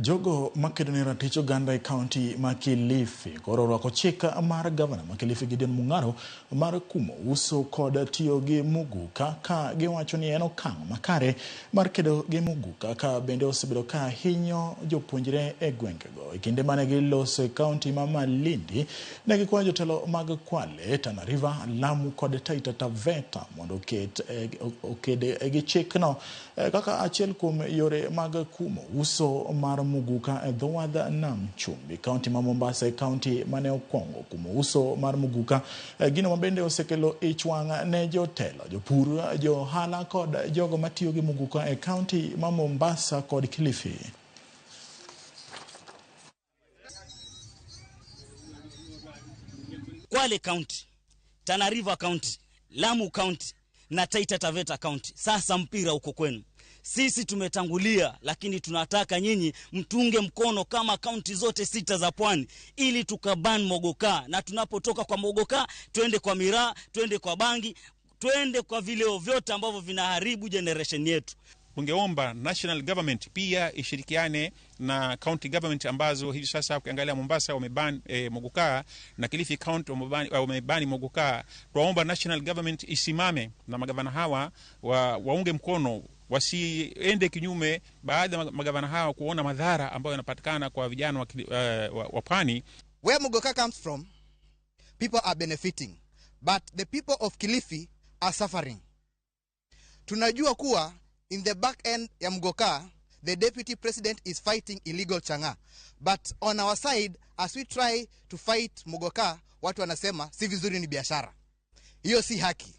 Jogo makedo ne ratich oganda e kaunti ma Kilifi koro orwako chik mar gavana ma Kilifi Gideon Mung'aro mar kumo uso kod tiyo gi muguka ka giwacho ni en okang' makare mar kedo gi muguka ka bende osebedo ka hinyo jopuonjre e gwengego. E kinde mane giloso e kaunti ma Malindi, ne gikwayo jotelo mag Kwale, Tana River, Lamu kod Taita Taveta mondo oked gi chikno kaka achiel kuom yore mag kumo uso mar muguka e dho wadh nam chumbi. Kaunti ma Mombasa e kaunti mane okwongo kumo uso mar muguka, gino ma bende osekelo ich wang' ne jotelo, jopur, johala kod jogo matiyo gi muguka e kaunti ma Mombasa kod Kilifi. Kwale County, Tana River County, Lamu County na Taita Taveta County. Sasa mpira uko kwenu. Sisi tumetangulia, lakini tunataka nyinyi mtunge mkono kama kaunti zote sita za pwani ili tukaban mogoka, na tunapotoka kwa mogoka twende kwa miraa, twende kwa bangi, twende kwa vileo vyote ambavyo vinaharibu generation yetu. Tungeomba national government pia ishirikiane na county government ambazo hivi sasa ukiangalia Mombasa wameban mogoka na Kilifi County wamebani mogoka. Twaomba national government isimame na magavana hawa waunge mkono, wasiende kinyume baadhi ya magavana hawa kuona madhara ambayo yanapatikana kwa vijana wa pwani. Where muguka comes from, people are benefiting, but the people of Kilifi are suffering. Tunajua kuwa in the back end ya muguka, the deputy president is fighting illegal chang'aa. But on our side, as we try to fight muguka, watu wanasema si vizuri, ni biashara. Hiyo si haki.